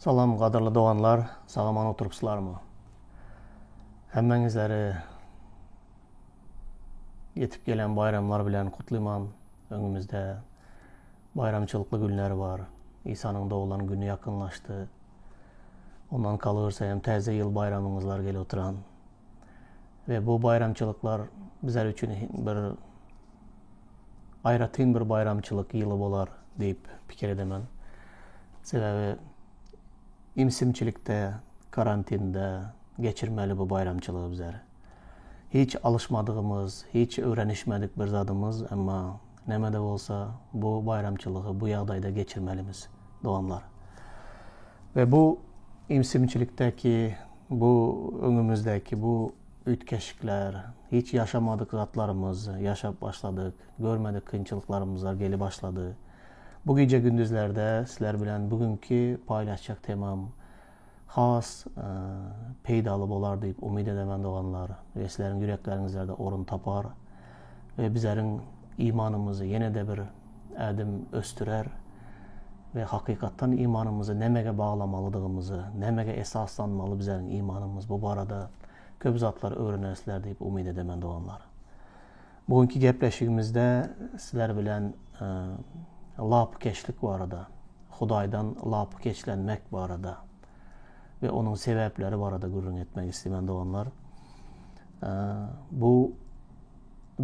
Salam gadyrly doganlar, sag-aman oturypsylarmy? Hemmäňizleri ýetip gelen baýramlar bilen gutlyman. Öňümizde baýramçylykly günler bar. Isanyň doglan güni ýakynlaşdy. Ondan galyberse hem täze ýyl baýramyňyzlar gelip oturan. We bu baýramçylyklar bizler üçin bir aýratyn bir baýramçylyk ýyly bolar diýip pikir edemen. Sebäbi imsimçilikde, karantinde geçirmeli bu baýramçylygy bizler. Hiç alyşmadygymyz, hiç öwrenişmedik bir zadymyz, emma näme-de bolsa bu baýramçylygy bu ýagdaýda geçirmelimiz, doganlar. We bu imsimçilikdäki, bu öňümizdäki bu üýtgeşikler, hiç ýaşamadyk zatlarymyz ýaşap başladyk, görmedik kynçylyklarymyzlar gelip başlady. Bu gije-gündizlerde sizler bilen bugünki paýlaşjak temam has peýdaly bolar diýip umyt edemen doganlar we sizleriň ýürekleriňizlerde orun tapar we bizleriň imanymyzy ýene-de bir ädim ösdürer we hakykatdan imanymyzy nämege baglamalydygymyzy, nämege esaslanmaly bizleriň imanymyz bu barada köp zatlar öwrenersizler diýip umyt edemen doganlar. Bugünki gepleşigimizde sizler bilen lapykeçlik barada, Hudaýdan lapykeçlenmek barada we onuň sebäpleri barada gürrüň etmek isleýän doganlar. Bu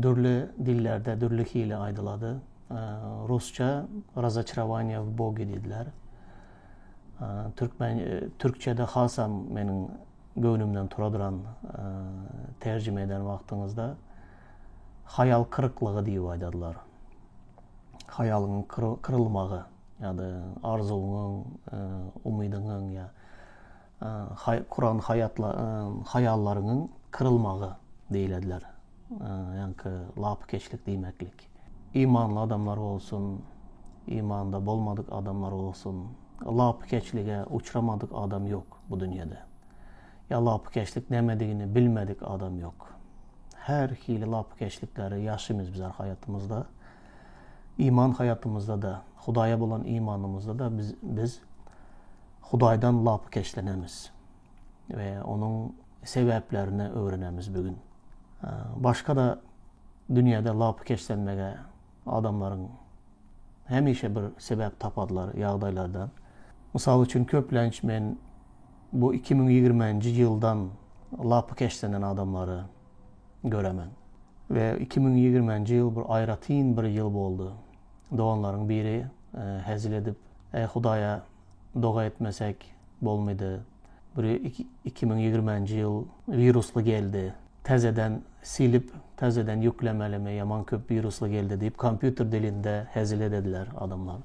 dürli dillerde dürli hili aýdylady. Rusça razoçarovaniýe w Boge diýdiler. Türkmen türkçede hasam meniň göwnümden turadyran terjime eden wagtyňyzda haýal kyryklygy diýip aýdadylar. Haýalyň kyrylmagy ýa-da arzuwyňyň, umydyňyň ýa kuran haýatla haýallaryňyň kyrylmagy diýilediler. Ýaňky lapykeçlik diýmeklik. Imanly adamlar bolsun, imanda bolmadyk adamlar bolsun, lapykeçlige uçramadyk adam ýok bu dünýede. Ýa lapykeçlik nämedigini bilmedik adam ýok. Her hili lapykeçlikleri ýaşymyz bizler haýatymyzda. Iman haýatymyzda-da, Hudaýa bolan imanymyzda-da biz biz Hudaýdan lapykeçlenemiz we onuň sebäplerini öwrenemiz bu gün. Başga-da dünýäde lapykeçlenmege adamlaryň hemişe bir sebäp taparlar ýagdaýlardan. Mysal üçin, köplenç men bu 2020-nji ýyldan lapykeçlenen adamlary göremen. We 2020-nji ýyl bir aýratyn bir ýyl boldy. Doganlaryň biri hezil edip, Eý, Hudaýa doga etmesek bolmydy. Bir 2020-nji ýyl wirusly geldi. Täzeden silip, täzeden ýüklemelimi, ýaman köp wirusly geldi diýip, kompýuter dilinde hezil edediler adamlar.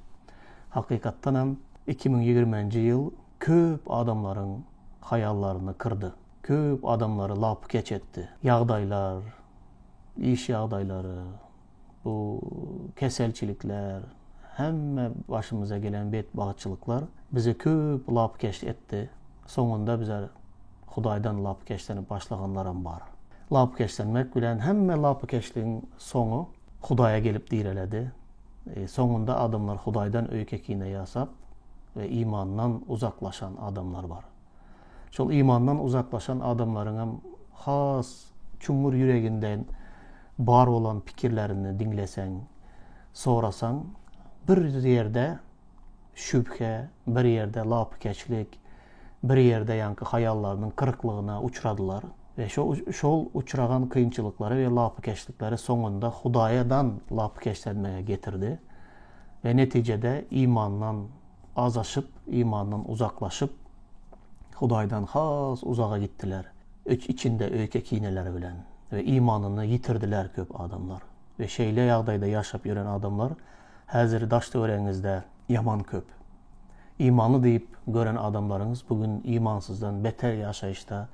Hakykatdanam 2020-nji ýyl köp adamlaryň haýallaryny kyrdy. Köp adamlary lapykeç etdi. Ýagdaýlar, iş ýagdaýlary, Bu keselçilikler, hemme başymyza gelen betbagtçylyklar bizi köp lapykeç etdi. Soňunda bize Hudaýdan lapykeçlenip başlaganlaram bar. Lapykeçlenmek bilen hemme lapykeçligiň soňy Hudaýa gelip direledi. Soňunda adamlar Hudaýdan öýke-kine ýasap we imandan uzaklaşan adamlar bar. Şol imandan uzaklaşan adamlaryňam has çuňňur ýüreginden bar bolan pikirlerini diňleseň, sorasaň, bir ýerde şübhe, bir ýerde lapykeçlik, bir ýerde ýaňky haýallarynyň kyryklygyna uçradylar we şol uçragan kynçylyklary we lapykeçlikleri soňunda Hudaýadan lapykeçlenmege getirdi we netijede imandan azaşyp, imandan uzaklaşyp, Hudaýdan has uzaga gitdiler. Öç içinde öýke-kineleri bilen we imanyny ýitirdiler köp adamlar. We şeýle ýagdaýda ýaşap ýören adamlar häzir daş-töweregiňizde ýaman köp. Imanly diýip gören adamlaryňyz bu gün imansyzdan beter ýaşaýyşda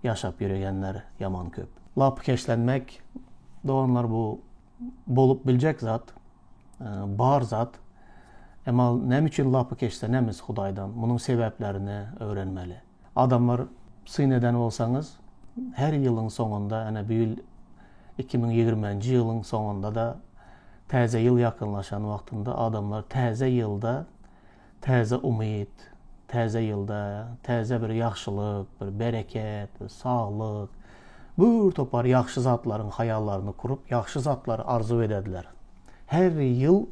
ýaşap ýöregenler ýaman köp. Lapykeçlenmek, doganlar bu bolup biljek zat. Bar zat. Emma näme üçin lapykeçlenemiz Hudaýdan? Munuň sebäplerini öwrenmeli. Adamlar syn eden bolsaňyz, her ýylyň soňunda, ene bu ýyl 2020-nji ýylyň soňunda-da täze ýyl ýakynlaşan wagtynda adamlar täze ýylda täze umyt, Täze ýylda täze bir ýagşylyk, bir bereket, bir saglyk, bir topar ýagşy zatlaryň haýallaryny kurup, ýagşy zatlary arzuw ederdiler. Her ýyl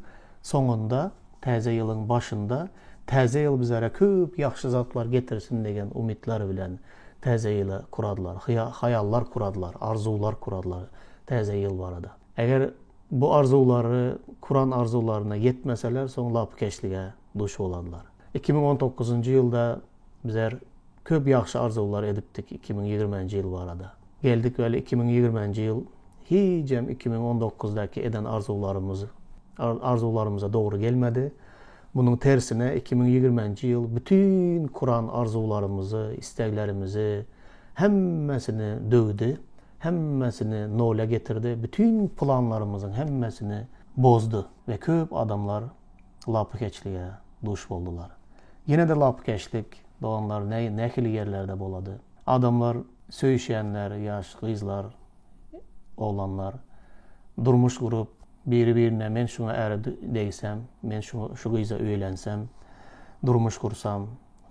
soňunda, täze ýylyň başynda täze ýyl bizlere köp ýagşy zatlar getirsin degen umytlar bilen täze ýyly kuradylar, haýallar kuradylar, arzuwlar kuradylar täze ýyl barada. Eger bu arzuwlary, kuran arzuwlaryna ýetmeseler, soň lapykeçlige duş bolardylar. 2019-njy ýylda bizler köp ýagşy arzuwlar edipdik 2020-nji ýyl barada. Geldik weli 2020-nji ýyl hijem 2019-daky eden arzuwlarymyz arzuwlarymyza dogry gelmedi. Munuň tersine 2020-nji ýyl bütin kuran arzuwlarymyzy, isteglerimizi hemmesini döwdi, hemmesini nola getirdi, bütin planlarymyzyň hemmesini bozdy we köp adamlar lapykeçlige duş boldular. Ýene-de lapykeçlik, doganlar, nähili ýerlerde bolady. Adamlar, söýüşýänler, ýaş gyzlar, oglanlar durmuş gurup, biri-birine men şuňa äre degsem, men şu şu gyza öýlensem, durmuş gursam,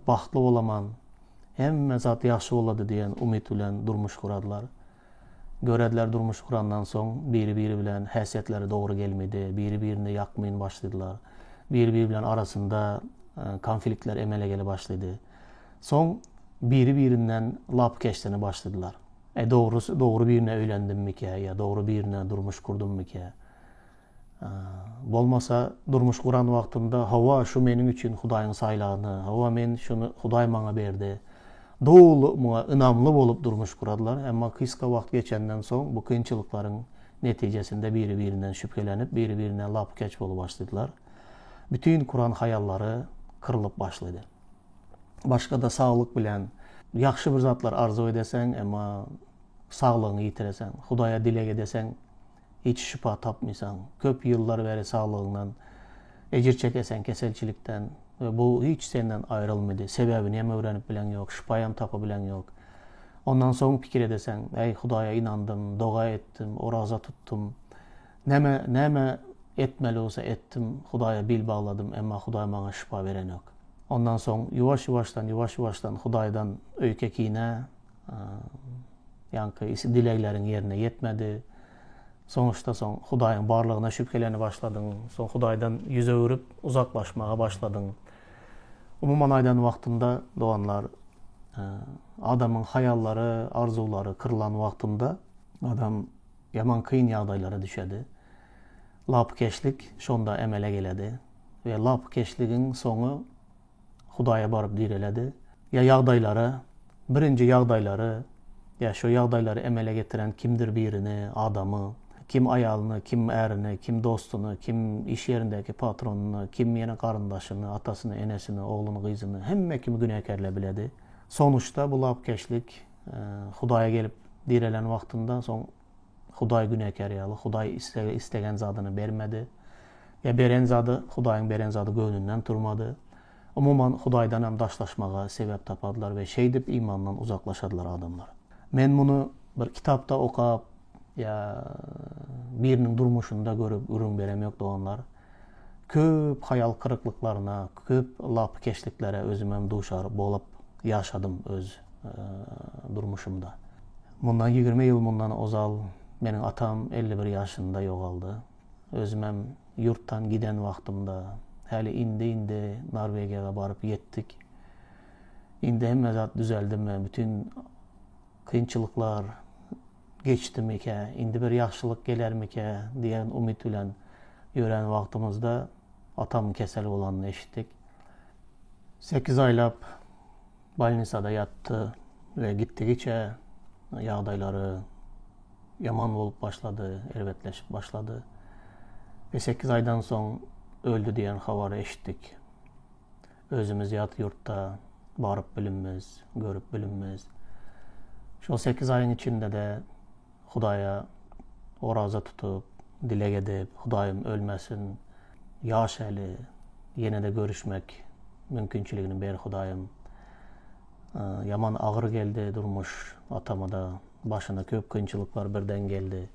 bagtly bolaman, hemme zat ýagşy bolady diýen umyt bilen durmuş guradylar. Görediler durmuş gurandan soň biri-biri bilen häsiýetleri dogry gelmedi, biri-birine ýakmyn başladylar. Biri-biri bilen arasynda konfliktler emele gele başlady. Soň biri-birinden lapykeçlene başladylar. E dogrusy dogry birine öýlendimmikä ýa dogry birine durmuş kurdummikä? Bolmasa durmuş guran wagtymda hawa şu meniň üçin Hudaýyň saýlany, hawa men şuny Hudaý maňa berdi. Doly muňa ynamly bolup durmuş guradylar. Emma gysga wagt geçenden soň bu kynçylyklaryň netijesinde biri-birinden şübhelenip, biri-birine lapykeç bolup başladylar. Bütin kuran haýallary kyrylyp başlady. Başga-da saglyk bilen ýagşy bir zatlar arzuw edeseň, emma saglygyňy ýitireseň, Hudaýa dileg edeseň, hiç şypa tapmysaň, köp ýyllar bäri saglygyňdan ejir çekeseň keselçilikden we bu hiç senden aýrylmydy, sebäbini hem öwrenip bileň ýok, şypaýam tapy bileň ýok. Ondan soň pikir edeseň, äý Hudaýa ynandym, doga etdim, oraza tutdum, näme näme etmeli bolsa etdim, Hudaýa bil bagladym, emma Hudaý maňa şypa berenok. Ondan soň ýuwaş-ýuwaşdan, ýuwaş-ýuwaşdan Hudaýdan öýke-kine, Ýaňky dilegleriň ýerine ýetmedi. Soňuşda soň Hudaýyň barlygyna şübhelene başladyň. Soň Hudaýdan ýüz öwrüp, uzaklaşmaga başladyň. Umuman aýdan wagtynda, doganlar, adamyň haýallary, arzuwlary kyrylan wagtynda adam ýaman kyn ýagdaýlara düşedi. Lapykeçlik şonda emele geledi we lapykeçligiň soňy Hudaýa baryp direledi. Ýa ýagdaýlara, birinji ýagdaýlary, ýa şo ýagdaýlary emele getiren kimdir birini, adamy, kim aýalyny, kim ärini, kim dostuny, kim iş ýerindäki patronyny, kim ýene garyndaşyny, atasyny, enesini, ogluny, gyzyny, hemme kimi günäkärle biledi. Sonuçda bu lapykeçlik Hudaýa gelip direlen wagtynda soň Hudaý günäkär ýaly, Hudaý islegen zadyny bermedi. Ýa beren zady, Hudaýyň beren zady göwnünden turmady. Umuman, Hudaýdanam daşlaşmaga sebäp tapardylar we şeýdip imandan uzaklaşardylar adamlar. Men muny bir kitapda okap ýa biriniň durmuşynda görüp gürrüň beremok doganlar. Köp haýal kyryklyklaryna, köp lapykeçliklere özümem duşar bolup ýaşadym öz durmuşymda. Mundan 20 ýyl mundan ozal meniň atam 51 ýaşynda ýogaldy. Özümem ýurtdan giden wagtymda, häli indi-indi Norwegiýa baryp ýetdik. Indi hemme zat düzeldimi, bütin kynçylyklar geçdimikä, indi bir ýagşylyk gelermikä diýen umyt bilen ýörän wagtymyzda atamyň kesel bolanyny eşitdik. 8 aýlap bolnisada ýatdy we gitdigiçe ýagdaýlary ýaman bolup başlady, erbetleşip başlady. We 8 aýdan soň öldi diýen habary eşitdik. Özümiz ýat ýurtda baryp bilinmez, görüp bilinmez. Şol 8 aýyň içinde-de Hudaýa oraza tutup, dileg edip, Hudaýym ölmesin, ýaş häli, ýene-de görüşmek mümkinçiligini ber Hudaýym. Ýaman agyr geldi durmuş atama-da, başyna köp kynçylyklar birden geldi.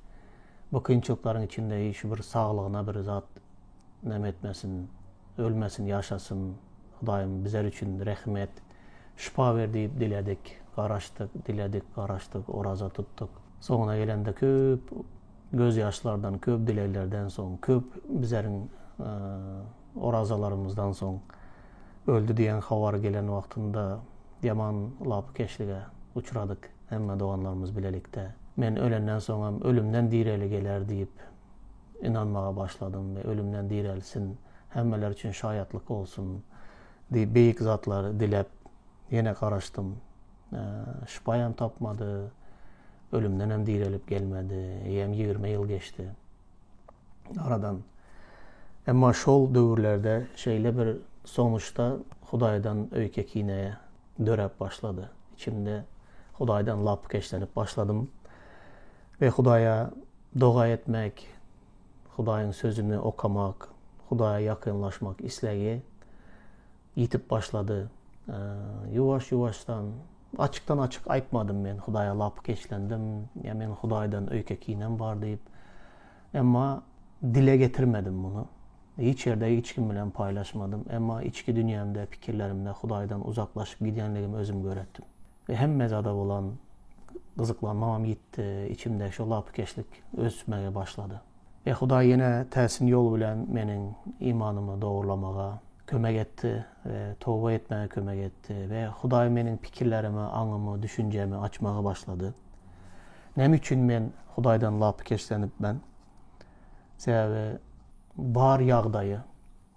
Bu kynçylyklaryň içinde şu bir saglygyna bir zat neme etmesin, ölmesin, ýaşasyn. Hudaýym bizler üçin rehim et, şypa ber diýip diledik, garaşdyk, diledik, garaşdyk, oraza tutduk. Soňuna gelende köp gözýaşlardan, köp dileglerden soň, köp bizleriň orazalarymyzdan soň öldi diýen habar gelen wagtynda ýaman lapykeçlige uçradyk hemme doganlarymyz bilelikde. Men ölenden soňam ölümden direli geler diýip ynanmaga başladym we ölümden direlsin, hemmeler üçin şaýatlyk bolsun diýip beýik zatlar diläp ýene garaşdym. Şypaýam tapmady, ölümdenem direlip gelmedi. Eýýäm 20 ýyl geçdi aradan. Emma şol döwürlerde şeýle bir sonuçda Hudaýdan öýke-kine döräp başlady. Içimde Hudaýdan lapykeçlenip başladym we Hudaýa doga etmek, Hudaýyň sözüni okamak, Hudaýa ýakynlaşmak islegi ýitip başlady. Ýuwaş-ýuwaşdan, açykdan-açyk aýtmadym men Hudaýa lapykeçlendim, ýa men Hudaýdan öýke-kinem bar diýip. Emma dile getirmedim muny. Hiç ýerde hiç kim bilen paýlaşmadym. Emma içki dünýämde, pikirlerimde Hudaýdan uzaklaşyp gidýänligimi özüm göretdim. We hemme zada bolan gyzyklanmamam ýitdi, içimde şo lapykeçlik ösmege başlady. We Hudaý ýene täsin ýol bilen meniň imanymy dogrulamaga kömek etdi we toba etmäge kömek etdi we Hudaý meniň pikirlerimi, aňymy, düşünjämi açmaga başlady. Näme üçin men Hudaýdan lapykeçlenip men? Sebäbi bar ýagdaýy,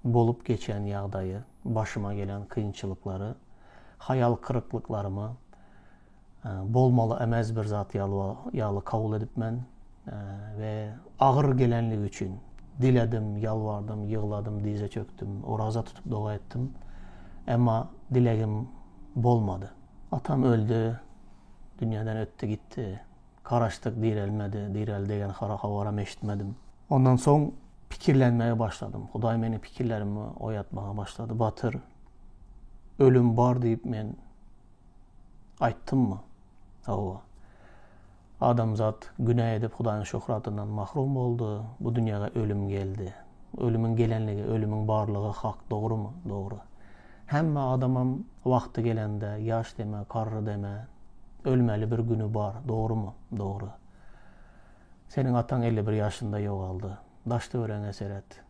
bolup geçen ýagdaýy, başyma gelen kynçylyklary, haýal kyryklyklarymy bolmaly emez bir zat ýaly kabul edip men we agyr gelenligi üçin diledim, ýalbardym, ýygladym, dize çökdüm, oraza tutup doga etdim. Emma dilegim bolmady. Atam öldi, dünýeden ötdi gitdi. Garaşdyk direlmedi, direldi degen habaram eşitmedim. Ondan soň pikirlenmege başladym. Hudaý meniň pikirlerimi oýatmaga başlady. Batyr, ölüm bar diýip men aýtdymmy? Hawa. Adamzat günä edip Hudaýyň şöhratyndan mahrum boldy. Bu dünýäge ölüm geldi. Ölümiň gelenligi, ölümiň barlygy hak, dogrumy? Dogry. Hemme adamam wagty gelende, ýaş deme, garry deme, ölmeli bir güni bar, dogrumy? Dogry. Seniň ataň 51 ýaşynda ýogaldy. Daş-töweregiňe seret.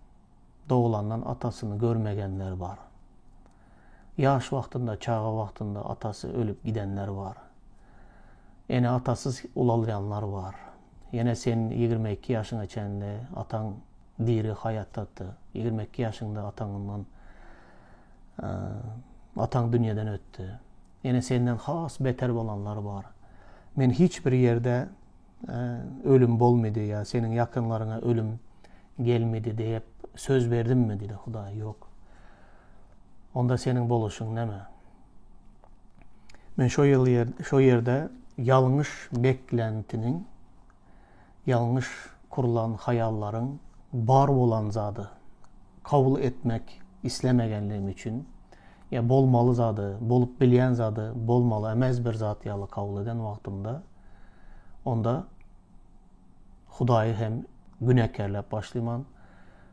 Doglandan atasyny görmegenler bar. Ýaş wagtynda, çaga wagtynda atasy ölüp gidenler bar. Ene-atasyz ulalýanlar bar. Ýene sen 22 ýaşyňa çenli ataň diri haýatdady. 22 ýaşyňda ataňdan ataň dünýeden ötdi. Ýene senden has beter bolanlar bar. Men hiç bir ýerde ölüm bolmady ýa seniň ýakynlaryňa ölüm gelmedi diýip söz berdimmi diýdi Hudaý. Ýok. Onda seniň boluşyň näme? Men şo ýyl ýer, şo ýerde ýalňyş beklentiniň, ýalňyş kurulan haýallaryň bar bolan zady kabul etmek islemegenligim üçin, ýa bolmaly zady, bolup bilýän zady bolmaly emez bir zat ýaly kabul eden wagtymda, onda Hudaýy hem günäkärläp başlyman,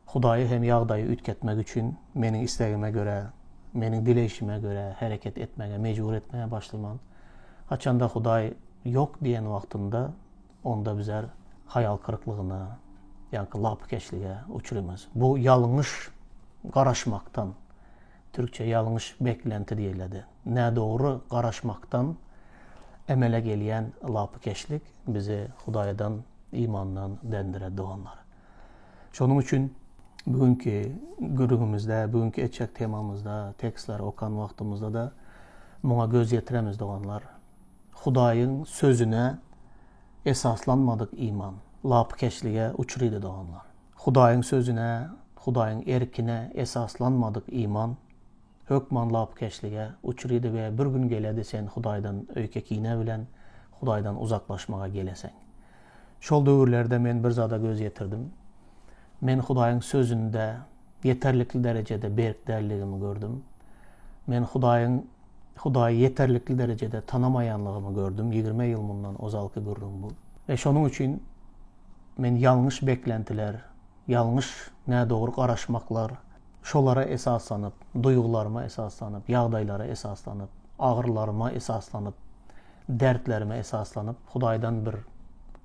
Hudaýy hem ýagdaýy üýtgetmek üçin meniň islegime görä, meniň dileýşime görä hereket etmäge mejbur etmäge başlyman. Haçanda Hudaý ýok diýen wagtynda, onda bizler haýal kyryklygyna, ýaňky lapykeçlige uçrymyz. Bu ýalňyş garaşmakdan, türkçe ýalňyş beklenti diýiledi, nädogry garaşmakdan emele gelýän lapykeçlik bizi Hudaýdan, imandan dändirer doganlar. Şonuň üçin bu günki gürrüňimizde, bu günki etjek temamyzda, tekstleri okan wagtymyzda-da muňa göz ýetiremiz doganlar. Hudaýyň sözüne esaslanmadyk iman lapykeçlige uçrydy doganlar. Hudaýyň sözüne, Hudaýyň erkine esaslanmadyk iman hökman lapykeçlige uçrydy we bir gün geledi sen Hudaýdan öýke-kine bilen Hudaýdan uzaklaşmaga geleseň. Şol döwürlerde men bir zada göz ýetirdim. Men Hudaýyň sözünde ýeterlikli derejede berk däldigimi gördüm. Men Hudaýyň Hudaýy ýeterlikli derejede tanamaýanlygymy gördüm. 20 ýyl mundan ozalky gürrüň bu. We şonuň üçin men ýalňyş beklentiler, ýalňyş nädogry garaşmaklar. Şolara esaslanyp, duýgularyma esaslanyp, ýagdaýlara esaslanyp, agyrylaryma esaslanyp, dertlerime esaslanyp, Hudaýdan bir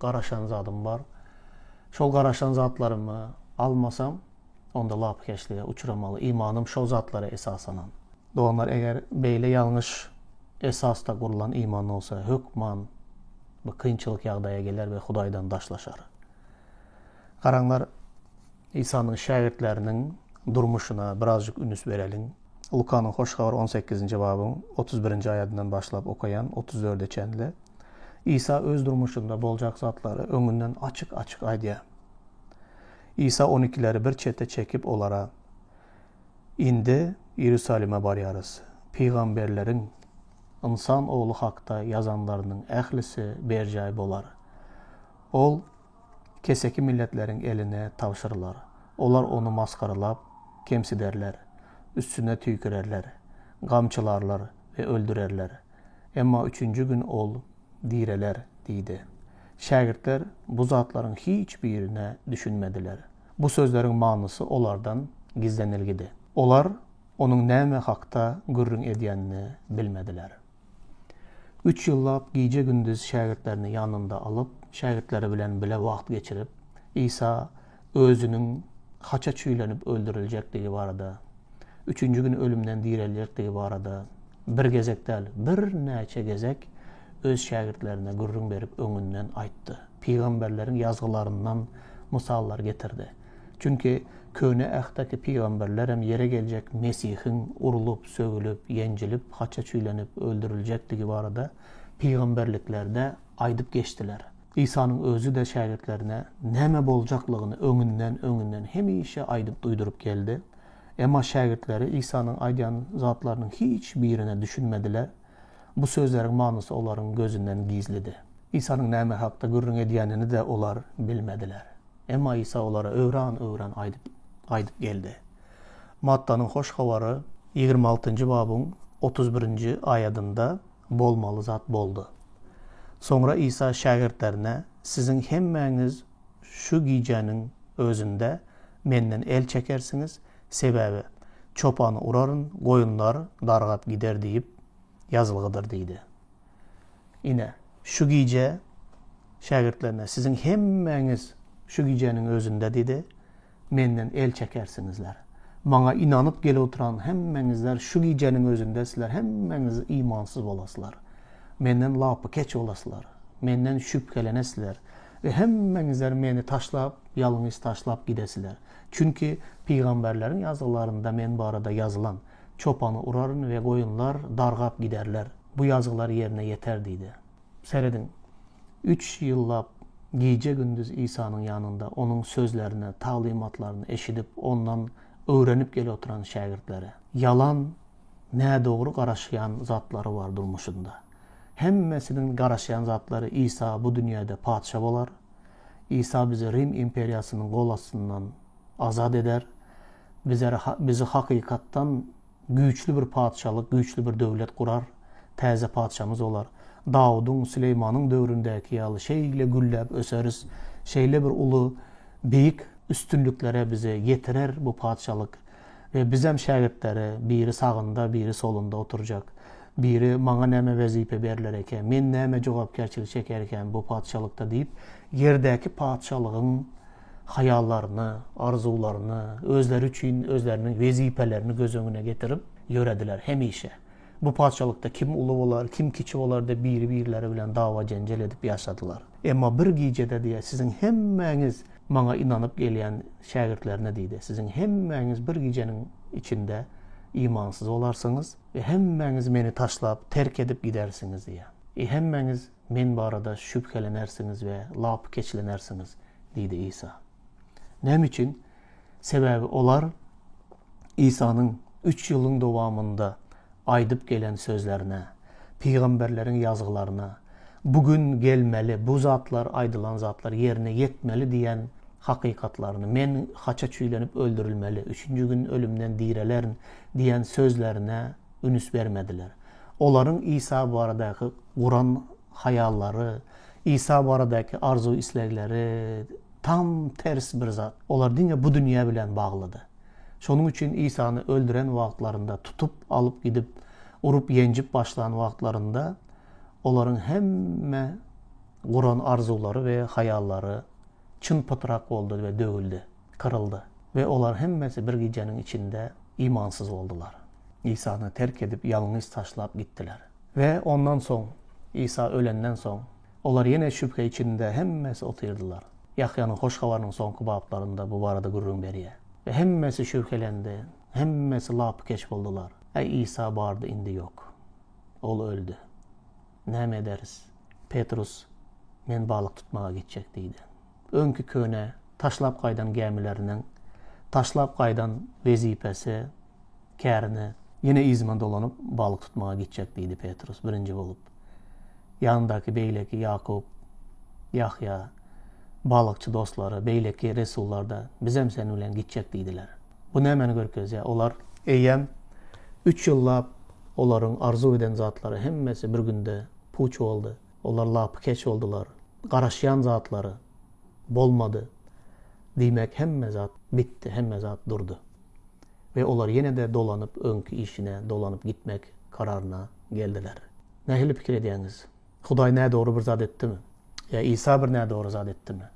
garaşan zadym bar. Şol garaşan zatlarymy almasam, onda lapykeçlige uçramaly. Imanym şol zatlara esaslanan. Doganlar, eger beýle ýalňyş esasda gurlan iman bolsa, hökman bu kynçylyk ýagdaýa geler we Hudaýdan daşlaşar. Garaňlar, Isanyň şägirtleriniň durmuşyna birazjyk ünüs bereliň. Lukanyň Hoş Habary on sekizinji babyň 31-nji aýadyndan başlap okaýan, 34-e çenli. Isa öz durmuşynda boljak zatlary öňünden açyk-açyk aýdýar. Isa on ikileri bir çete çekip olara, Indi Iýerusalime barýarys. Pygamberleriň Ynsan Ogly hakda ýazanlarynyň ählisi berjaý bolar. Ol keseki milletleriň eline tabşyrylar. Olar ony masgaralap, kemsiderler, üstüne tüýkürerler, gamçylarlar we öldürerler. Emma üçünji gün ol direler diýdi. Şägirtler bu zatlaryň hiç birine düşünmediler. Bu sözleriň manysy olardan gizlenilgidi. Olar Onuň näme hakda gürrüň edýänini bilmediler. Üç ýyllap gije-gündiz şägirtlerini ýanynda alyp, şägirtleri bilen bile wagt geçirip, Isa Özüniň haça çüýlenip öldüriljekdigi barada, üçünji gün ölümden direljekdigi barada bir gezek däl, birnäçe gezek öz şägirtlerine gürrüň berip öňünden aýtdy. Pygamberleriň ýazgylaryndan mysallar getirdi. Çünki Köne Ähtdäki pygamberlerem ýere geljek Mesihiň urlup, sögülip, ýenjilip, haça çüýlenip öldüriljekdigi barada pygamberliklerde aýdyp geçdiler. Isanyň özi-de şägirtlerine näme boljaklygyny öňünden-öňünden hemişe aýdyp duýduryp geldi. Emma şägirtleri Isanyň aýdýan zatlarynyň hiç birine düşünmediler. Bu sözleriň manysy olaryň gözünden gizlidi. Isanyň näme hakda gürrüň edýänini-de olar bilmediler. Emma Isa olara öwran-öwran aýdyp, aýdyp geldi. Mattanyň Hoş Habary 26-njy babyň 31-nji aýadynda bolmaly zat boldy. Soňra Isa şägirtlerine, Siziň hemmäňiz şu gijäniň özünde Menden el çekersiňiz, sebäbi çopany uraryn, goýunlar dargap gider diýip ýazylgydyr diýdi. Ine, şu gije şägirtlerine, Siziň hemmäňiz şu gijäniň özünde diýdi, Menden el çekersiňizler. Maňa ynanyp gelip oturan hemmäňizler şu gijäniň özünde sizler hemmäňiz imansyz bolaslar. Menden lapykeç bolaslar. Menden şübhelenesizler we hemmäňizler meni taşlap, ýalňyz taşlap gidesiler. Çünki pygamberleriň ýazgylarynda men barada ýazylan, Çopany uraryn we goýunlar dargap giderler. Bu ýazgylar ýerine ýeter diýdi. Serediň, üç ýyllap gije-gündiz Isanyň ýanynda Onuň sözlerini, taglymatlaryny eşidip, Ondan öwrenip gelip oturan şägirtlere. Ýalan, nädogry garaşýan zatlary bar durmuşynda. Hemmesiniň garaşýan zatlary Isa bu dünýäde patyşa bolar, Isa bizi Rim imperiýasynyň gol astyndan azat eder, bizi hakykatdan Güýçli bir patyşalyk, güýçli bir döwlet gurar, täze patyşamyz bolar. Dawudyň, Süleýmanyň döwründäki ýaly şeýle gülläp öseris, şeýle bir uly, beýik üstünliklere bizi ýetirer bu patyşalyk. We bizem şägirtleri, biri sagynda, biri solunda oturjak. Biri maňa näme wezipe berler eken, men näme jogapkärçilik çekerkäm bu patyşalykda diýip, ýerdäki patyşalygyň haýallaryny, arzuwlaryny, özleri üçin özleriniň wezipelerini göz öňüne getirip ýörediler hemişe. Bu patyşalykda kim uly bolar, kim kiçi bolar diýip biri-birleri bilen dawa-jenjel edip ýaşadylar. Emma bir gijede diýýär, siziň hemmäňiz maňa ynanyp gelýän şägirtlerine diýdi, siziň hemmäňiz bir gijeniň içinde imansyz bolarsyňyz we hemmäňiz meni taşlap, terk edip gidersiňiz diýýär. E hemmäňiz Men barada şübhelenersiňiz we lapykeçlenersiňiz, diýdi Isa. Näme üçin? Sebäbi olar Isanyň üç ýylyň dowamynda aýdyp gelen sözlerine, pygamberleriň ýazgylaryna, bu gün gelmeli, bu zatlar, aýdylan zatlar ýerine ýetmeli diýen hakykatlaryny, Men haça çüýlenip öldürilmeli, üçünji gün ölümden direlerin diýen sözlerine ünüs bermediler. Olaryň Isa baradaky guran haýallary, Isa baradaky arzuw-islegleri tam ters bir zat. Olar diňe bu dünýä bilen baglydy. Şonuň üçin Isany öldüren wagtlarynda, tutup alyp gidip, urup-ýenjip başlan wagtlarynda olaryň hemme guran arzuwlary we haýallary çyn-pytrak boldy we döwüldi, kyryldy. We olar hemmesi bir gijäniň içinde imansyz boldular. Isany terk edip, ýalňyz taşlap gitdiler. We ondan soň, Isa ölenden soň, olar ýene şübhe içinde hemmesi otyrdylar. Ýahýanyň Hoş Habarynyň soňky baplarynda bu barada gürrüň berýär. We hemmesi şübhelendi, hemmesi lapykeç boldular. Äý, Isa bardy, indi ýok. Ol öldi. Näme ederis? Petrus, Men balyk tutmaga gitjek diýdi. Öňki köne, taşlap gaýdan gämileriniň, taşlap gaýdan wezipesi, kärini ýene yzyma dolanyp balyk tutmaga gitjek diýdi Petrus birinji bolup. Ýanyndaky beýleki Ýakup, Ýahýa, balykçy dostlary, beýleki resullar-da bizem seniň bilen gitjek diýdiler. Bu nämäni görkezýär? Olar eýýäm üç ýyllap olaryň arzuw eden zatlary hemmesi bir günde puç boldy. Olar lapykeç boldular. Garaşýan zatlary bolmady. Diýmek, hemme zat bitdi, hemme zat durdy. We olar ýene-de dolanyp öňki işine dolanyp gitmek kararyna geldiler. Nähili pikir edýäňiz? Hudaý nädogry bir zat etdimi? Ýa Isa bir nädogry zat etdimi?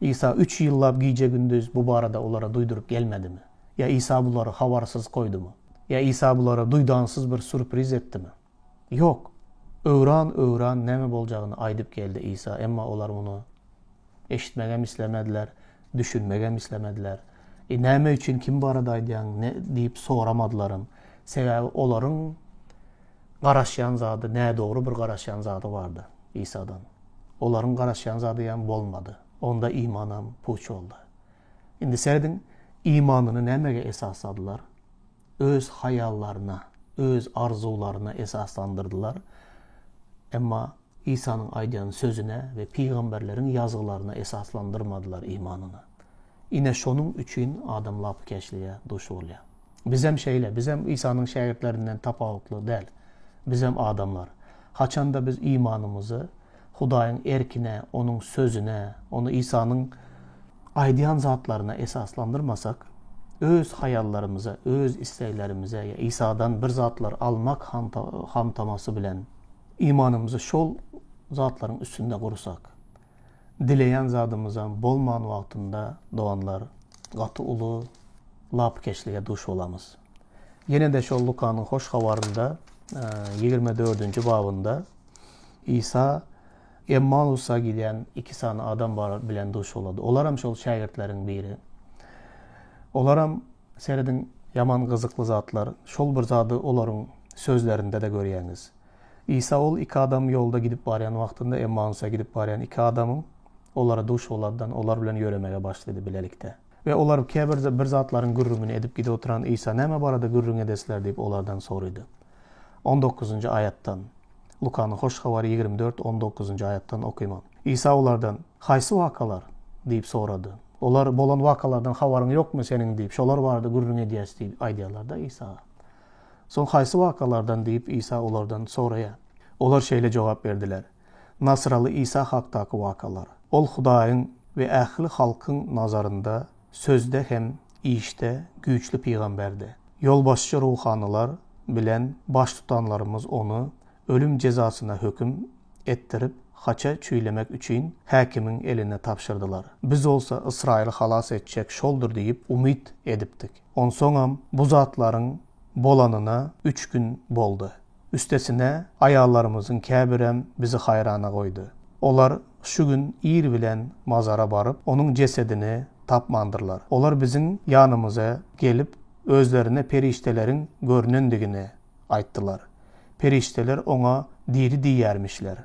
Isa üç ýyllap gije-gündiz bu barada olara duýduryp gelmedimi? Ýa Isa bulary habarsyz goýdumy? Ýa Isa bulara duýdansyz bir sürpriz etdimi? Ýok! Öwran-öwran näme boljagyny aýdyp geldi Isa, emma olar muny eşitmegem islemediler, düşünmegem islemediler. E, näme üçin, kim barada aýdýaň, ne, diýip soramadylaram. Sebäbi olaryň garaşýan zady, nädogry bir garaşýan zady bardy Isadan. Olaryň garaşýan zadyam bolmady. Onda imanam puç boldy. Indi serediň, imanyny nämege esasladylar? Öz haýallaryna, öz arzuwlaryna esaslandyrdylar. Emma Isanyň aýdýan sözüne we pygamberleriň ýazgylaryna esaslandyrmadylar imanyny. Ine şonuň üçin adam lapykeçlige duş bolýar. Bizem şeýle, bizem Isanyň şägirtlerinden tapawutly däl. Bizem adamlar. Haçanda biz imanymyzy Hudaýyň erkine, Onuň Sözüne, ony Isanyň aýdýan zatlaryna esaslandyrmasak, öz haýallarymyza, öz isleglerimize ýa Isadan bir zatlar almak hamtamasy bilen imanymyzy şol zatlaryň üstünde gursak, dileýän zadymyzam bolman wagtynda, doganlar, gaty uly lapykeçlige duş bolamyz. Ýene-de şol Lukanyň Hoş Habarynda, 24-nji babynda Isa Emmanusa gidýän iki sany adam bar bilen duş bolady. Olaram şol şägirtleriň biri. Olaram serediň ýaman gyzykly zatlar. Şol bir zady olaryň sözlerinde-de görýäňiz. Isa ol iki adam ýolda gidip barýan wagtynda Emmanusa gidip barýan iki adamyň olara duş bolardan olar bilen ýöremege başlady bilelikde. We olar käbir bir zatlaryň gürrüňini edip gidip oturan Isa näme barada gürrüň edesizler diýip olardan sorydy. On dokuzynjy aýatdan, Lukanyň Hoş Habary 24, on dokuzynjy aýatdan okyman. Isa olardan, Haýsy wakalar? diýip sorady. Olar, Bolan wakalardan habaryň ýokmy seniň diýip, şolar barada gürrüň edýäs diýip aýdýarlar-da Isa. Soň haýsy wakalardan diýip Isa olardan soraýar. Olar şeýle jogap berdiler, Nasyraly Isa hakdaky wakalar. Ol Hudaýyň we ähli halkyň nazarynda sözde hem işde güýçli pygamberdi. Ýolbaşçy ruhanylar bilen baştutanlarymyz ony ölüm jezasyna höküm etdirip, haça çüýlemek üçin häkimiň eline tabşyrdylar. Biz bolsa Ysraýyly halas etjek şoldur diýip umyt edipdik. Onsoňam bu zatlaryň bolanyna üç gün boldy. Üstesine, aýallarymyzyň käbirem bizi haýrana goýdy. Olar şu gün ir bilen mazara baryp, onuň jesedini tapmandyrlar. Olar biziň ýanymyza gelip, özlerine perişdeleriň görnendigini aýtdylar. Perişdeler oňa diri diýýärmişler.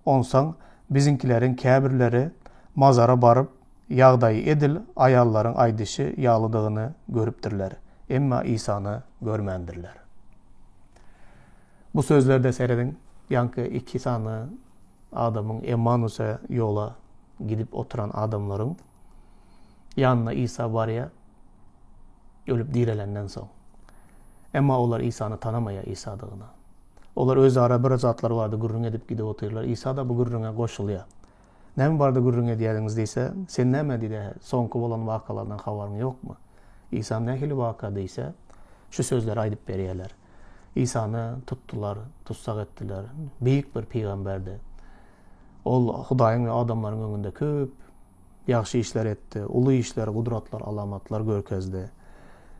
Onsoň biziňkileriň käbirleri mazara baryp, ýagdaýy edil aýallaryň aýdyşy ýalydygyny görüpdirler, emma Isany görmändirler. Bu sözlerde serediň, ýaňky iki sany adamyň Emmanusa ýola gidip oturan adamlaryň ýanyna Isa barýar, ölüp direlenden soň. Emma olar Isany tanamaýar Isadygyny. Olar özara bir zatlar barada gürrüň edip gidip otyrlar. Isa-da bu gürrüňe goşulýar. Näme barada gürrüň edýädiňiz diýse, sen näme diýdi, soňky bolan wakalardan habaryň ýokmy? Isa nähili waka diýse, şu sözleri aýdyp berýärler. Isany tutdular, tussag etdiler. Beýik bir pygamberdi. Ol Hudaýyň we adamlaryň öňünde köp ýagşy işler etdi, uly işler, gudratlar, alamatlar görkezdi.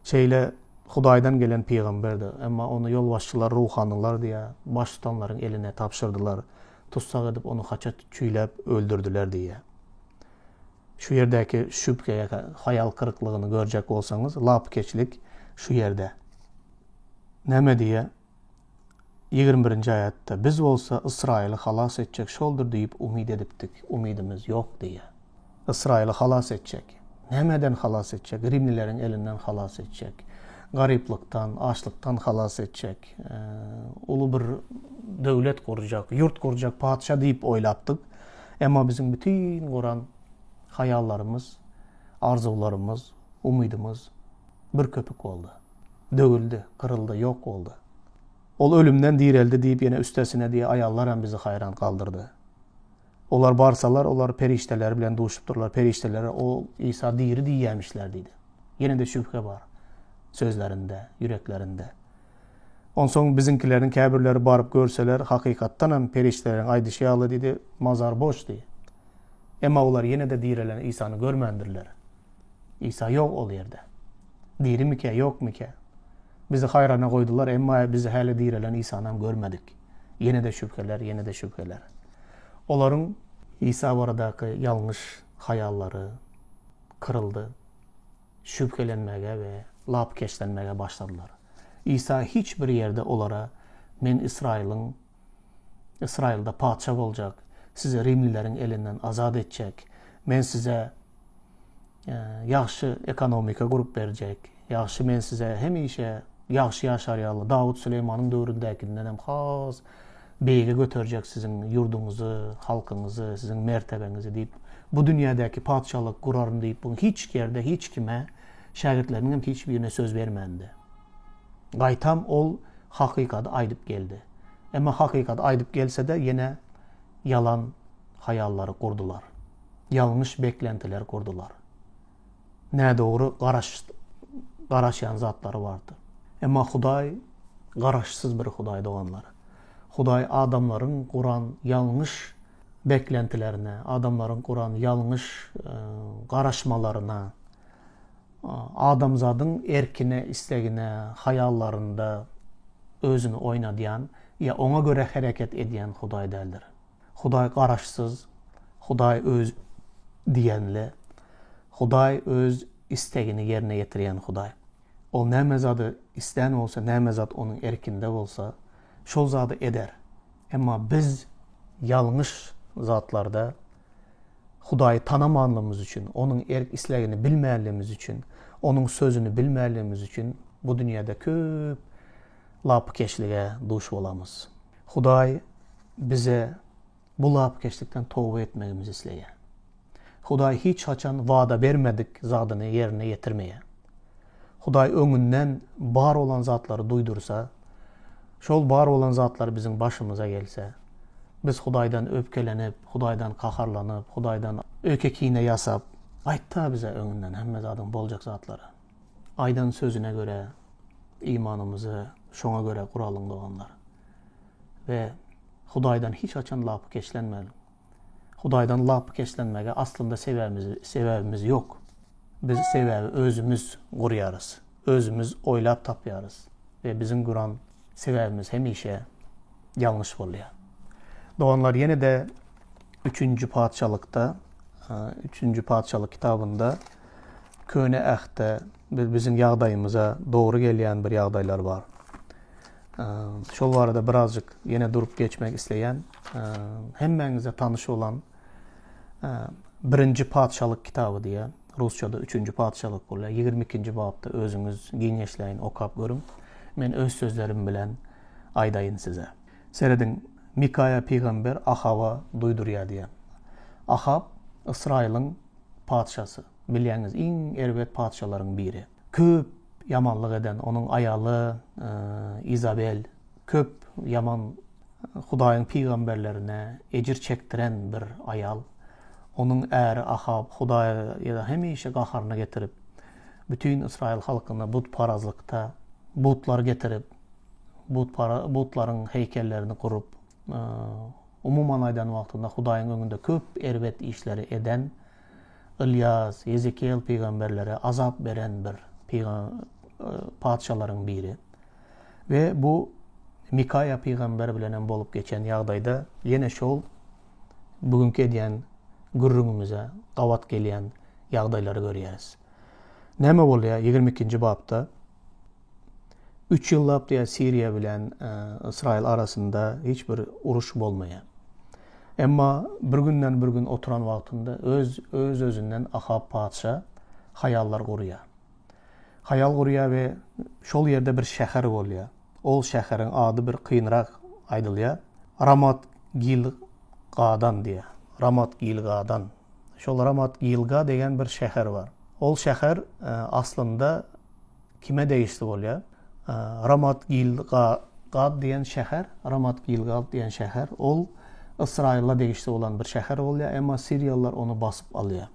Şeýle Hudaýdan gelen pygamberdi. Emma ony ýolbaşçylar, ruhanylar diýýär, baştutanlaryň eline tabşyrdylar. Tussag edip, ony haça çüýläp öldürdiler diýýär. Şu ýerdäki şübhe, haýal kyryklygyny görjek bolsaňyz, lapykeçlik şu ýerde. Näme diýýär? 21-nji aýatda, Biz bolsa Ysraýyly halas etjek şoldur diýip umyt edipdik, umydymyz ýok diýýär. Ysraýyly halas etjek. Nämeden halas etjek? Rimlileriň elinden halas etjek. Garyplykdan, açlykdan halas etjek. Uly bir döwlet gurjak, ýurt gurjak patyşa diýip oýlapdyk. Emma biziň bütin guran haýallarymyz, arzuwlarymyz, umydymyz bir köpük boldy. Döwüldi, gyryldy, ýok boldy. Ol ölümden direldi diýip ýene üstesine diýe aýallaram bizi haýran galdyrdy. Olar barsalar, olar perişdeler bilen duşupdyrlar, perişdelere o Isa diri diýýämişler diýdi. Ýene-de şübhe bar sözlerinde, ýüreklerinde. Onsoň biziňkileriň käbirleri baryp görseler, hakykatdanam perişdeleriň aýdyşy ýaly diýdi, mazar boş diýdi. Emma olar ýene-de direlen Isany görmändirler. Isa ýok ol ýerde. Dirimikä, ýokmykä? Bizi haýrana goýdular, emma biz häli direlen Isanam görmedik. Ýene-de şübheler, ýene-de şübheler. Olaryň Isa baradaky ýalňyş haýallary kyryldy. Şübhelenmäge we lapykeçlenmäge başladylar. Isa hiç bir ýerde olara, Men Ysraýylyň Ysraýylda patyşa boljak, sizi rimlileriň elinden azat etjek, men size ýagşy ekonomika gurup berjek, ýagşy men size hemişe ýagşy ýaşar ýaly Dawut Süleýmanyň döwründäkinden hem has beýige göterjek siziň ýurduňyzy, halkyňyzy, siziň mertebeňizi diýip, bu dünýädäki patyşalyk guraryn diýip, bu hiç ýerde hiç kime, şägirtleriniň hem hiç birine söz bermändi. Gaýtam ol hakykady aýdyp geldi. Emma hakykady aýdyp gelse-de ýene ýalan haýallary gurdular. Ýalňyş beklentiler gurdular. Nädogry garaş garaşýan zatlary bardy. Emma Hudaý garaşsyz bir Hudaý doganlar. Hudaý adamlaryň guran ýalňyş beklentilerine, adamlaryň guran ýalňyş garaşmalaryna, Adamzadyň erkine, islegine, haýallarynda özüni oýnadýan ýa oňa görä hereket edýän Hudaý däldir. Hudaý garaşsyz, Hudaý öz diýenli, Hudaý öz istegini ýerine ýetirýän Hudaý. Ol näme zady islän bolsa, näme zat onuň erkinde bolsa, şol zady eder. Emma biz ýalňyş zatlarda Hudaýy tanamanlygymyz üçin, Onuň erk-islegini bilmänligimiz üçin, Onuň sözüni bilmänligimiz üçin bu dünýäde köp lapykeçlige duş bolamyz. Hudaý bize bu lapykeçlikden toba etmegimizi isleýär. Hudaý hiç haçan wada bermedik zadyny ýerine ýetirmeýär. Hudaý öňünden bar bolan zatlary duýdursa, şol bar bolan zatlar biziň başymyza gelse, biz Hudaýdan öpkelenip, Hudaýdan gaharlanyp, Hudaýdan öýke-kine ýasap, aýtda bize öňünden hemme zadyň boljak zatlary. Aýdan sözüne görä imanymyzy şoňa görä guralyň doganlar. We Hudaýdan hiç haçan lapykeçlenmäliň. Hudaýdan lapykeçlenmäge aslynda sebäbimiz sebäbimiz ýok. Biz sebäbi özümiz gurýarys. Özümiz oýlap tapýarys we biziň guran sebäbimiz hemişe ýalňyş bolýar. Doganlar ýene-de üçünji patyşalykda, üçünji patyşalyk kitabynda Köne Ähtde biziň ýagdaýymyza dogry gelýän bir ýagdaýlar bar. Şol barada birazjyk ýene durup geçmek isleýän. Hemmäňize tanyş bolan Birinji patyşalyk kitaby diýýär. Rusçada üçünji patyşalyk bolýar. 22-nji bapda özüňiz giňişleýin okap görüň. Men öz sözlerim bilen aýdaýyn size. Serediň, Mikaýa pygamber Ahaba duýdurýar diýýär. Ahab Ysraýylyň patyşasy. Bilýäňiz, iň erbet patyşalaryň biri. Köp ýamanlyk eden, onuň aýaly Izabel köp ýaman Hudaýyň pygamberlerine ejir çekdiren bir aýal. Onuň äri Ahab Hudaýa hemişe gaharyny getirip, Bütin Ysraýyl halkyny butparazlykda butlar getirip, butlaryň heýkellerini gurup, umuman aýdan wagtynda Hudaýyň öňünde köp erbet işleri eden Ylýas, Ýezekiýel pygamberlere azap beren bir patyşalaryň biri. We bu Mikaýa pygamber bilen hem bolup geçen ýagdaýda ýene şol bugünki edýän gürrüňimize gabat gelýän ýagdaýlary görýäris. Näme bolýar 22-nji bapda? Üç ýyllap diýýär Siriýa bilen Ysraýyl arasynda hiç bir uruş bolmaýar. Emma bir günden bir gün oturan wagtynda öz öz-özünden Ahab patyşa haýallar gurýar. Haýal gurýar we şol ýerde bir şäher bolýar. Ol şäheriň ady bir kynrak aýdylýar. Ramat Gilgadan diýýär. Ramat Gilgadan. Şol Ramat Gilga degen bir şäher bar. Ol şäher aslynda kime degişli bolýar? Ramat Gilgad diýen şäher, Ramat Gilgad diýen şäher, ol Ysraýyla degişli bolan bir şäher bolýar, emma siriýalylar ony basyp alýar.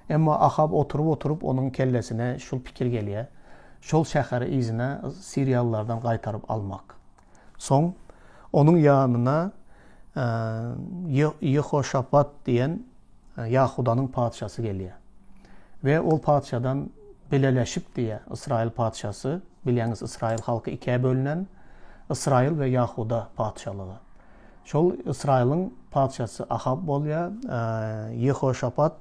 Emma Ahab oturyp-oturyp onuň kellesine şul pikir gelýär, şol şäheri yzyna siriýalylardan gaýtaryp almak. Soň onuň ýanyna Ýehoşapat diýen Ýahudanyň patyşasy gelýär. We ol patyşadan bileleşip diýýär, Ysraýyl patyşasy, bilýäňiz Ysraýyl halky ikä bölünen, Ysraýyl we Ýahuda patyşalygy. Şol Ysraýylyň patyşasy Ahab bolýar, Ýehoşapat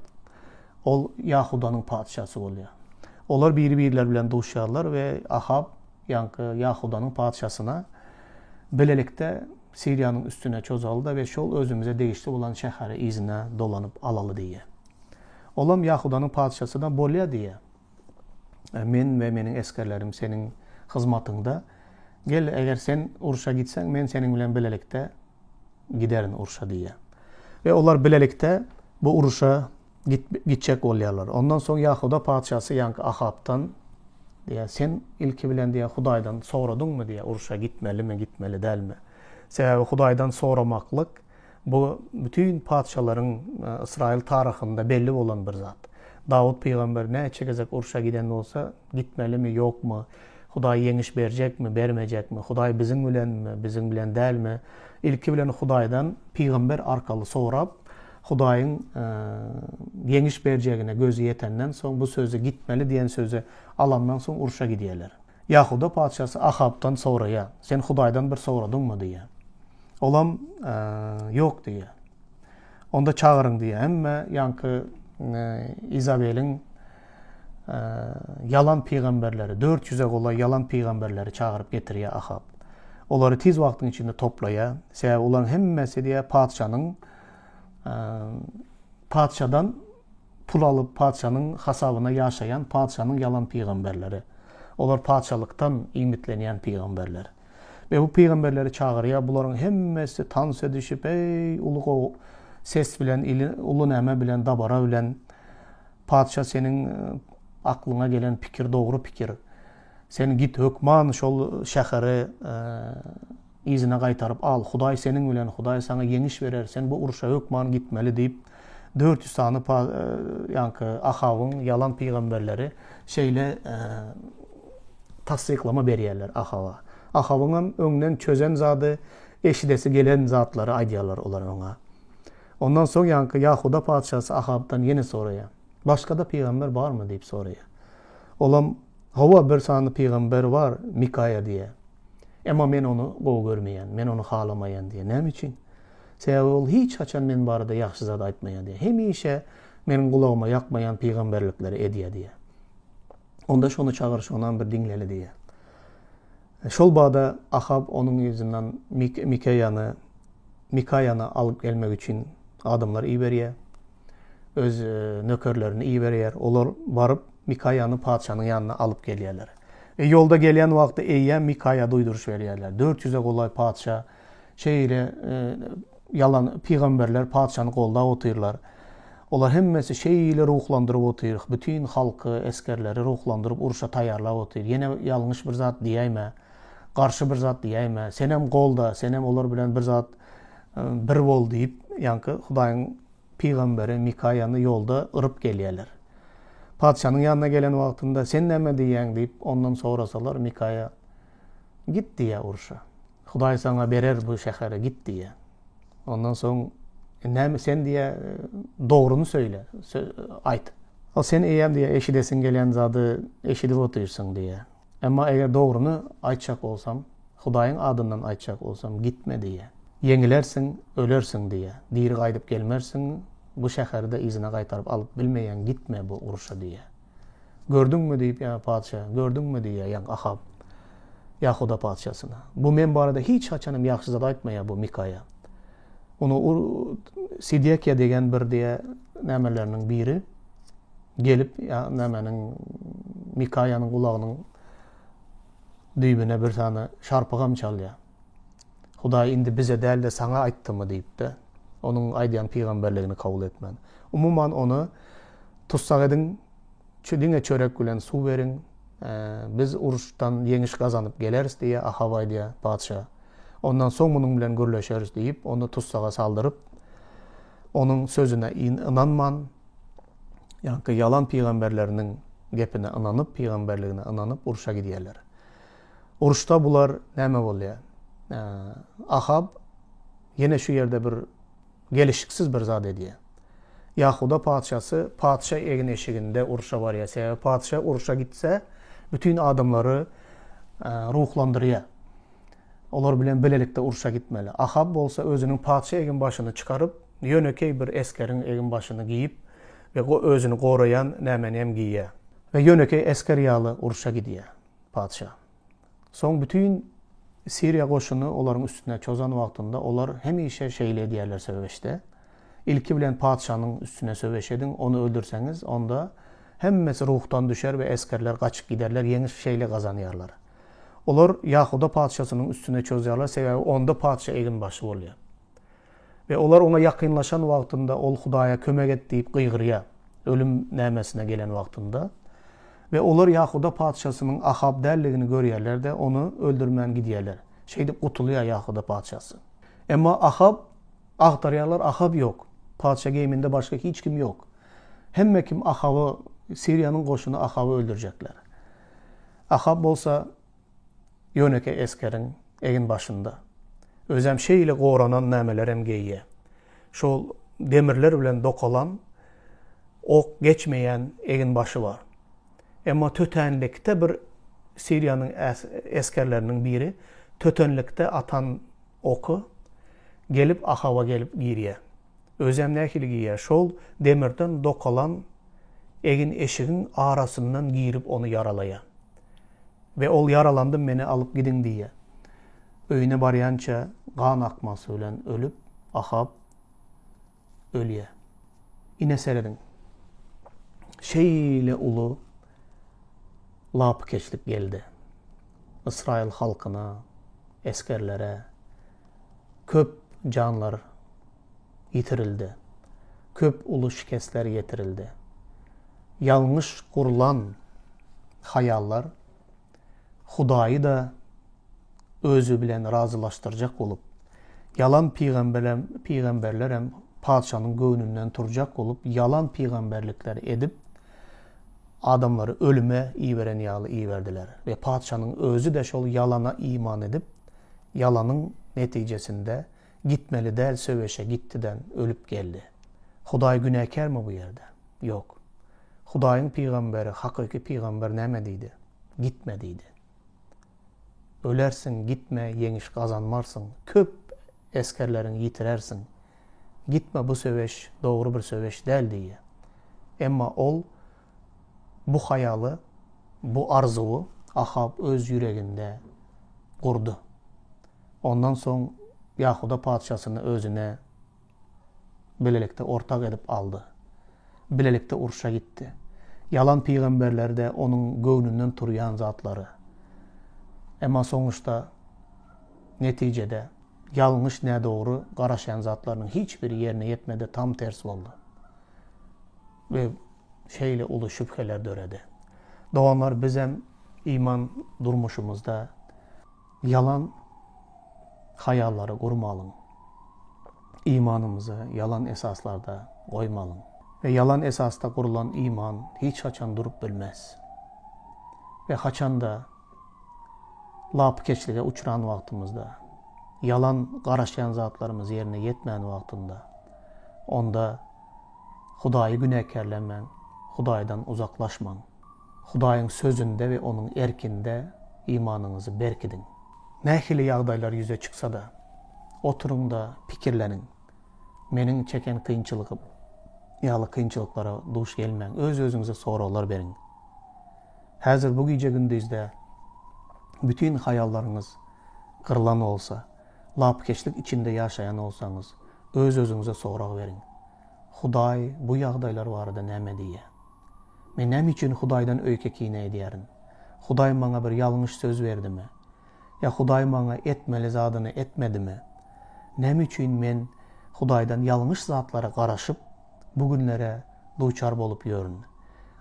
ol Ýahudanyň patyşasy bolýar. Olar biri-birleri bilen duşýarlar we Ahab ýaňky Ýahudanyň patyşasyna bilelikde Siriýanyň üstüne çozaly-da we şol özümize degişli bolan şäheri yzyna dolanyp alaly diýýär. Olam Ýahudanyň patyşasyna bolýa diýýär. Men we meniň esgerlerim seniň hyzmatyňda. Gel, eger sen urşa gitseň, men seniň bilen bilelikde giderin urşa diýýär. We olar bilelikde bu urşa gitjek bolýarlar. Ondan soň Ýahuda patyşasy ýaňky Ahabdan diýýär, Sen ilki bilen diýýär, Hudaýdan soradyňmy diýýär, urşa gitmelimi, gitmeli dälmi? Sebäbi Hudaýdan soramaklyk bu bütin patyşalaryň Ysraýyl taryhynda belli bolan bir zat. Dawut pygamber näçe gezek urşa giden bolsa, gitmelimi, ýokmy, Hudaý ýeňiş berjekmi, bermejekmi, Hudaý biziň bilenmi, biziň bilen dälmi? Ilki bilen Hudaýdan pygamber arkaly sorap, Hudaýyň ýeňiş berjegine gözi ýetenden soň, bu sözi gitmeli diýen sözi alandan soň urşa gidýärler. Ýahuda patyşasy Ahabdan soraýar, Sen Hudaýdan bir soradyňmy? diýýär. Olam, Ýok diýýär. Onda çagyryň diýýär. Hemme ýaňky Izabeliň ýalan pygamberleri, dört ýüze golaý ýalan pygamberleri çagyryp getirýär Ahab. Olary tiz wagtyň içinde toplaýar. Sebäbi olaryň hemmesi diýýär patyşanyň patyşadan pul alyp, patyşanyň hasabyna ýaşaýan patyşanyň ýalan pygamberleri. Olar patyşalykdan iýmitlenýän pygamberler. We bu pygamberleri çagyrýar. Bularyň hemmesi tans edişip, eý, uly gowy ses bilen, uly näme bilen, dabara bilen Patyşa seniň aklyňa gelen pikir dogry pikir. Sen git hökman şol şäheri yzyna gaýtaryp al. Hudaý seniň bilen, Hudaý saňa ýeňiş berer. Sen bu urşa hökman gitmeli diýip, 400 sany ýaňky Ahabyň ýalan pygamberleri şeýle tassyklama berýärler Ahaba. Ahabyňam öňden çözen zady, eşidesi gelen zatlary aýdýarlar olar oňa. Ondan soň ýaňky Ýahuda patyşasy Ahabdan ýene soraýar. Başga-da pygamber barmy diýip soraýar. Olam, Hawa, bir sany pygamber bar, Mikaýa diýýär. Emma men ony gowy görmeýän, men ony halamaýan diýýär. Näme üçin? Sebäbi ol hiç haçan men barada ýagşy zat aýtmaýar diýýär. Hemişe meniň gulagyma ýakmaýan pygamberlikleri edýär diýýär. Onda şony çagyr, şonam bir diňleli diýýär. Şol bada Ahab onuň yzyndan Mikaýany Mikaýany alyp gelmek üçin adamlar iberýär. Öz nökerlerini iberýär. Olar baryp, Mikaýany patyşanyň ýanyna alyp gelýärler. E, ýolda gelýän wagty eýýäm Mikaýa duýduryş berýärler. Dört ýüze golaý patyşa şeýle ýalan pygamberler patyşany goldap otyrlar. Olar hemmesi şeýle ruhlandyryp otyr, bütin halky, esgerleri ruhlandyryp urşa taýýarlap otyr. Ýene ýalňyş bir zat diýäýme. Garşy bir zat diýäýme. Senem golda, senem olar bilen bir zat bir bol diýip, ýaňky Hudaýyň pygamberi Mikaýany ýolda yryp gelýärler. Patyşanyň ýanyna gelen wagtynda, Sen näme diýýäň? diýip, ondan sorasalar, Mikaýa, Git diýýär urşa. Hudaý saňa berer bu şäheri, git diýýär. Ondan soň, Näme, sen diýýär, dogryny söýle, aýt. Ol, Sen eýýäm diýýär, eşidesiň gelýän zady eşidip otyrsyň diýýär. Emma eger dogryny aýtjak bolsam, Hudaýyň adyndan aýtjak bolsam, gitme diýýär. Ýeňilersiň, ölersiň diýýär. Diri gaýdyp gelmersiň, bu şäheri-de yzyna gaýtaryp alyp bilmeýäň, gitme bu urşa diýýär. Gördüňmi diýip, ýa patyşa, gördüňmi diýýär, ýaňky Ahab Ýahuda patyşasyna. Bu men barada hiç haçanam ýagşy zat aýtmaýar bu Mikaýa. Ony Sidekiýa degen bir diýýär nämeleriniň biri gelip, ýa nämäniň Mikaýanyň gulagynyň düýbüne bir sany şarpygam çalýar. Hudaý indi bize däl-de saňa aýtdymy diýip-de, onuň aýdýan pygamberligini kabul etmän. Umuman ony tussag ediň, diňe çörek bilen suw beriň, biz uruşdan ýeňiş gazanyp geleris diýýär, Ahab aýdýar patyşa. Ondan soň munuň bilen gürleşeris diýip, ony tussaga saldyryp, onuň sözüne ynanman, ýaňky ýalan pygamberleriniň gepine ynanyp, pygamberligine ynanyp urşa gidýärler. Uruşda bular näme bolýar? Ahab ýene şu ýerde bir gelişiksiz bir zat edýär. Ýahuda patyşasy patyşa egin-eşiginde urşa barýar. Sebäbi patyşa urşa gitse, bütin adamlary ruhlandyrýar. Olar bilen bilelikde urşa gitmeli. Ahab bolsa özüniň patyşa egin-başyny çykaryp, ýönekeý bir esgeriň egin-başyny geýip we özüni goraýan nämeni hem geýýär. We ýönekeý esger ýaly urşa gidýär. Patyşa. Soň bütin Siriýa goşuny olaryň üstüne çozan wagtynda olar hemişe şeýle edýärler söweşde. Ilki bilen patyşanyň üstüne söweş ediň, ony öldürseňiz, onda hemmesi ruhdan düşer we esgerler gaçyp giderler, ýeňiş şeýle gazanýarlar. Olar Ýahuda patyşasynyň üstüne çozýarlar, sebäbi onda patyşa eginbaşy bolýar. We olar oňa ýakynlaşan wagtynda ol Hudaýa kömek et diýip gygyrýar, ölüm nämesine gelen wagtynda. We olar Ýahuda patyşasynyň Ahab däldigini görýärler-de, ony öldürmän gidýärler. Şeýdip gutulýar Ýahuda patyşasy. Emma Ahab, agtarýarlar, Ahab ýok. Patyşa geýiminde başga hiç kim ýok. Hemme kim Ahaby, Siriýanyň goşuny Ahaby öldürjekler. Ahab bolsa ýönekeý esgeriň egin-başynda. Özem şeýle goranan nämelerem geýýä. Şol demirler bilen dokalan, ok geçmeýän egin-başy bar. Emma tötänlikde bir Siriýanyň esgerleriniň biri tötänlikde atan oky gelip Ahaba gelip girýär. Özem nähili geýýär? Şol demirden dokalan egin-eşigiň arasyndan girip ony ýaralaýar. We ol ýaralandym meni alyp gidiň diýýär. Öýüne barýança gan akmasy bilen ölüp, Ahab ölýär. Ine serediň. Şeýle uly lapykeçlik geldi. Ysraýyl halkyna, esgerlere köp janlar ýitirildi. Köp uly şikesler ýetirildi. Ýalňyş gurlan haýallar Hudaýy-da özi bilen razylaşdyrjak bolup, ýalan pygamberlerem patyşanyň göwnünden turjak bolup, ýalan pygamberlikler edip, adamlary ölüme iberen ýaly iberdiler. We patyşanyň özi-de şol ýalana iman edip, ýalanyň netijesinde Gitmeli däl söweşe gitdiden ölüp geldi. Hudaý günäkärmi bu ýerde? Ýok. Hudaýyň pygamberi, hakyky pygamber näme diýdi? Gitme diýdi. Ölersiň, gitme, ýeňiş gazanmarsyň, köp esgerleriňi ýitirersiň. Gitme bu söweş dogry bir söweş däl diýýär. Emma ol bu haýaly, bu arzuwy Ahab öz ýüreginde gurdy. Ondan soň Ýahuda patyşasyny özüne bilelikde ortak edip aldy. Bilelikde urşa gitdi. Ýalan pygamberleri-de onuň göwnünden turýan zatlary. Emma soňuşda, netijede, ýalňyş nädogry garaşýan zatlarynyň hiç biri ýerine ýetmedi, tam ters boldy. We şeýle uly şübheler döredi. Doganlar, bizem iman durmuşymyzda Ýalan haýallary gurmalyň. Imanymyzy ýalan esaslarda goýmalyň. We ýalan esasda gurlan iman hiç haçan durup bilmez. We haçanda lapykeçlige uçran wagtymyzda, ýalan garaşýan zatlarymyz ýerine ýetmän wagtynda, onda Hudaýy günäkärlemäň, Hudaýdan uzaklaşmaň. Hudaýyň Sözünde we Onuň erkinde imanyňyzy berkidiň. Nähili ýagdaýlar ýüze çyksa-da, oturyň-da, pikirleniň. Meniň çeken kynçylygym ýaly kynçylyklara duş gelmäň. Öz-özüňize soraglar beriň. Häzir bu gije-gündizde bütin haýallaryňyz gyrlan bolsa, lapykeçlik içinde ýaşaýan bolsaňyz, öz-özüňize sorag beriň. Hudaý bu ýagdaýlar barada näme diýýär? Men näme üçin Hudaýdan öýke-kine edýärin? Hudaý maňa bir ýalňyş söz berdimi? Ýa Hudaý maňa etmeli zadyny etmedimi? Näme üçin men Hudaýdan ýalňyş zatlara garaşyp, bu günlere duçar bolup ýörün?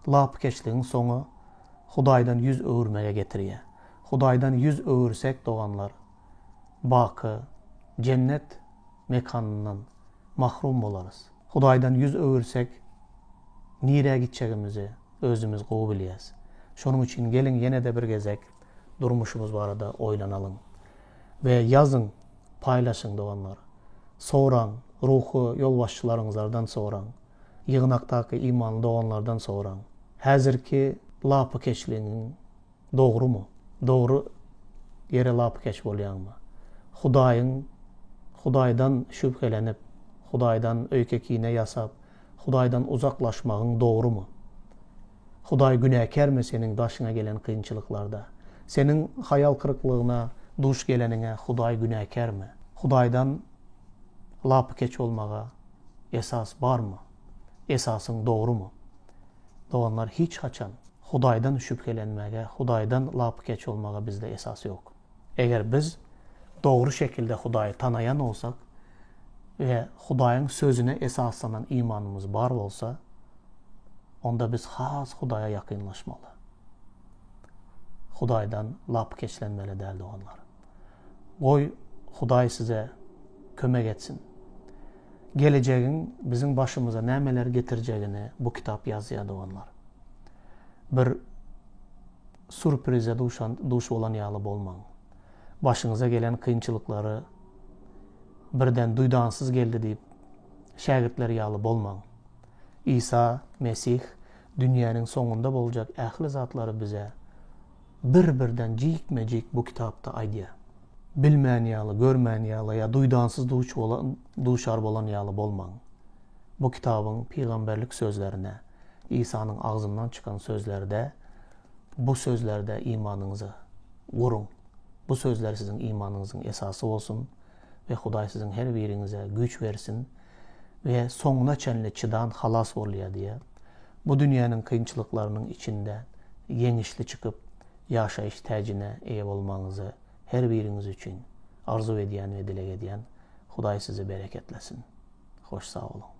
Lapykeçligiň soňy Hudaýdan ýüz öwürmege getirýär. Hudaýdan ýüz öwürsek, doganlar, baky Jennet mekanyndan mahrum bolarys. Hudaýdan ýüz öwürsek, nirä gitjegimizi özümiz gowy bilýäs. Şonuň üçin geliň ýene-de bir gezek durmuşymyz barada oýlanalyň. We ýazyň, paýlaşyň doganlar. Soraň, ruhy ýolbaşçylaryňyzlardan soraň. Ýygnakdaky imanly doganlardan soraň. Häzirki lapykeçligiňiň Dogrumy? Dogry ýere lapykeç bolýaňmy? Hudaýyň Hudaýdan şübhelenip, Hudaýdan öýke-kine ýasap, Hudaýdan uzaklaşmagyň dogrumy? Hudaý günäkärmi seniň başyňa gelen kynçylyklarda? Seniň haýal kyryklygyna duş geleniňe Hudaý günäkärmi? Hudaýdan lapykeç bolmaga esas barmy? Esasyň dogrumy? Doganlar hiç haçan Hudaýdan şübhelenmäge, Hudaýdan lapykeç bolmaga bizde esas ýok. Eger biz dogry şekilde Hudaýy tanaýan bolsak we Hudaýyň Sözüne esaslanan imanymyz bar bolsa, onda biz has Hudaýa ýakynlaşmaly. Hudaýdan lapykeçlenmeli däl doganlar. Goý, Hudaý size kömek etsin. Gelejegiň biziň başymyza nämeler getirjegini bu kitap ýazýar doganlar. Bir surprize duşan duş bolan ýaly bolmaň. Başyňyza gelen kynçylyklary birden duýdansyz geldi diýip şägirtler ýaly bolmaň. Isa Mesih dünýäniň soňunda boljak ähli zatlary bize bir-birden jikme-jik bu kitapda aýdýar. Bilmän ýaly, görmän ýaly ýa duýdansyz duş bolan, duşar bolan ýaly bolmaň. Bu kitabyň pygamberlik sözlerine, Isanyň agzyndan çykan sözlerde, bu sözlerde imanyňyzy guruň. Bu sözler siziň imanyňyzyň esasy bolsun we Hudaý siziň her biriňize güýç bersin we soňuna çenli çydan halas bolýar diýýär. Bu dünýäniň kynçylyklarynyň içinde ýeňişli çykyp, ýaşaýyş täjine eýe bolmagyňyzy her biriňiz üçin arzuw edýän we dileg edýän. Hudaý sizi bereketlesin. Hoş sag boluň.